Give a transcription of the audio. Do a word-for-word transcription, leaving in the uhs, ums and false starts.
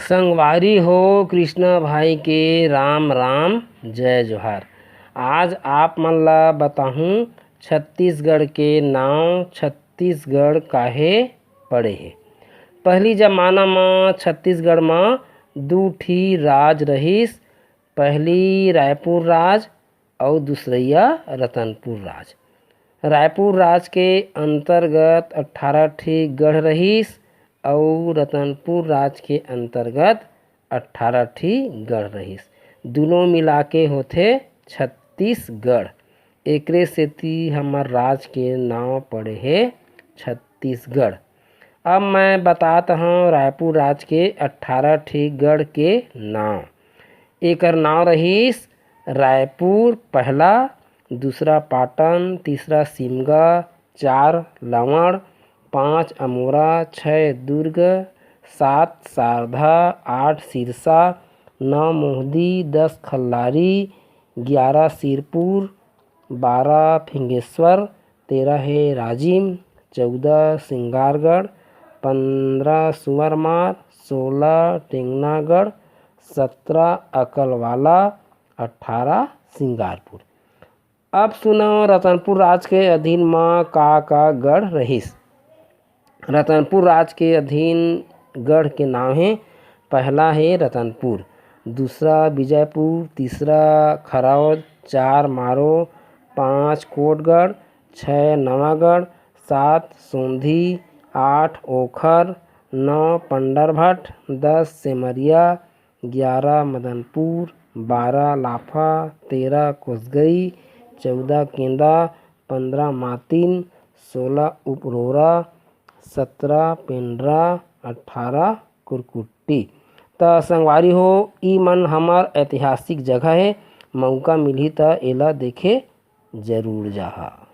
संगवारी हो, कृष्णा भाई के राम राम, जय जोहार। आज आप मन ला बताहूँ छत्तीसगढ़ के नाव, छत्तीसगढ़ काहे पड़े हे। पहली जमाना म छत्तीसगढ़ म दू ठी राज रहिस, पहली रायपुर राज अउ दूसरइया रतनपुर राज। रायपुर राज के अंतर्गत अट्ठारह ठी गढ़ रहिस अउ रतनपुर राज के अंतर्गत अट्ठारह ठी गढ़ रहिस। दुनों मिला के होथे छत्तीसगढ़। एकरे सेती हमर राज के नाव पड़े हे छत्तीसगढ़। अब मैं बतात हौं रायपुर राज के अट्ठारह ठी गढ़ के नाव। एकर नाव रहिस रायपुर पहला, दूसरा पाटन, तीसरा सिमगा, चार लवण, पाँच अमोरा, छय दुर्ग, सात शारदा, आठ सिरसा, नौ मोहदी, दस खल्लारी, ग्यारह सिरपुर, बारह फिंगेश्वर, तेरह हे राजिम, चौदह सिंगारगढ़, पंद्रह सुअरमार, सोलह टेंगनागढ़, सत्रह अकलवाला, अट्ठारह सिंगारपुर। अब सुनव, रतनपुर राज के अधीन म का का गढ़ रहिस। रतनपुर राज के अधीन गढ़ के नाव हे, पहला हे रतनपुर, दूसरा विजयपुर, तीसरा खरौद, चार मारो, पाँच कोटगढ़, छय नवागढ़, सात सोंधी, आठ ओखर, नौ पंडरभट, दस सेमरिया, ग्यारह मदनपुर, बारह लाफा, तेरह कोसगई, चौदह केंदा, पंद्रह मातिन, सोलह उपरोरा, सत्रह पेंड्रा, अट्ठारह कुरकुट्टी। त संगवारी हो, ई मन हमर ऐतिहासिक जगह हे। मौका मिलही त एला देखे जरूर जाहा।